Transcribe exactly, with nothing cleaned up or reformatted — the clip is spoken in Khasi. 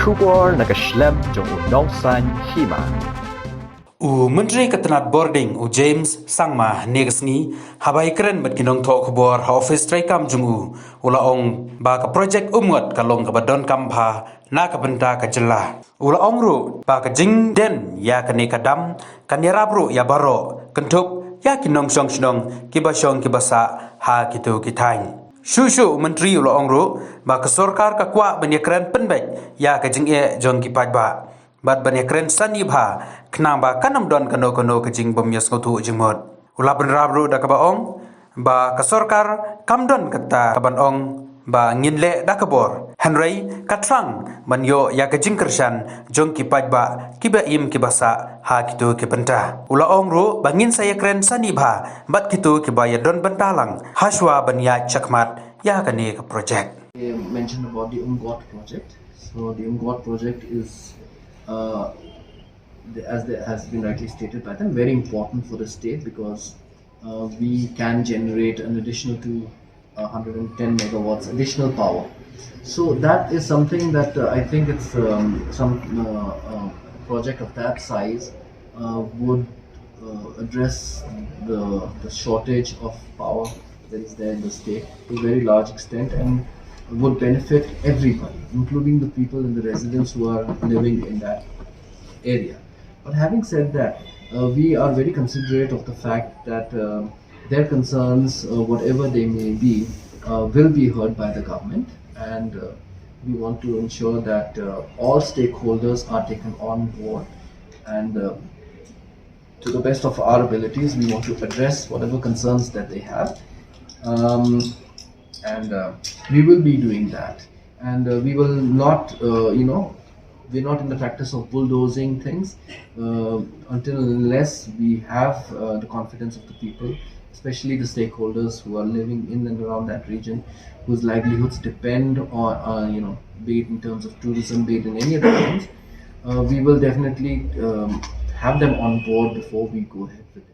Khubor na ka shlem jong u nongsan hima. U Myntri ka tnat bording u James Sangma hynne ka sngi haba ïakren bad ki nongthoh khubor ha office treikam jong u, u la ong ba ka projek Umngot ka long kaba donkam bha na ka bynta ka jylla. U la ong ruh ba ka jingdon ïa kane ka dam kan ïarap ruh ïa baroh, kynthup ïa ki nongshong shnong kiba shong kiba sah ha kito ki thaiñ. Shuh shuh u Myntri u la ong ruh ba ka sorkar ka kwah ban ïakren pynbeit ïa ka jingeh jong ki paidbah bad ban ïakren sani bha, khnang ba kan ym don kano kano ka jingbym ïasngewthuh jingmut. U la bynrap ruh da kaba ong ba ka sorkar kam don kata kaban ong ba ngin leh da ka bor, hynrei ka thrang ban ïoh ïa ka jingkyrshan jong ki paidbah kiba im kiba sah ha kito ki bynta. U la ong ruh ba ngin sa ïakren sani bha bad kito kiba ïadon bynta lang hashwa ban ïaid shakhmat ïa kane ka projek. They mentioned about the Umngot project. So the Umngot project is, uh, the, as the, has been rightly stated by them, very important for the state because uh, we can generate an additional to uh, one hundred ten megawatts additional power. So that is something that uh, I think it's um, some uh, uh, project of that size uh, would uh, address the, the shortage of power that is there in the state to a very large extent and would benefit everybody, including the people and the residents who are living in that area. But having said that, uh, we are very considerate of the fact that uh, their concerns, uh, whatever they may be, uh, will be heard by the government, and uh, we want to ensure that uh, all stakeholders are taken on board, and uh, to the best of our abilities, we want to address whatever concerns that they have. Um, and uh, we will be doing that. And uh, we will not, uh, you know, we're not in the practice of bulldozing things uh, until unless we have uh, the confidence of the people, especially the stakeholders who are living in and around that region, whose livelihoods depend on, uh, you know, be it in terms of tourism, be it in any other terms. Uh, we will definitely um, have them on board before we go ahead with it.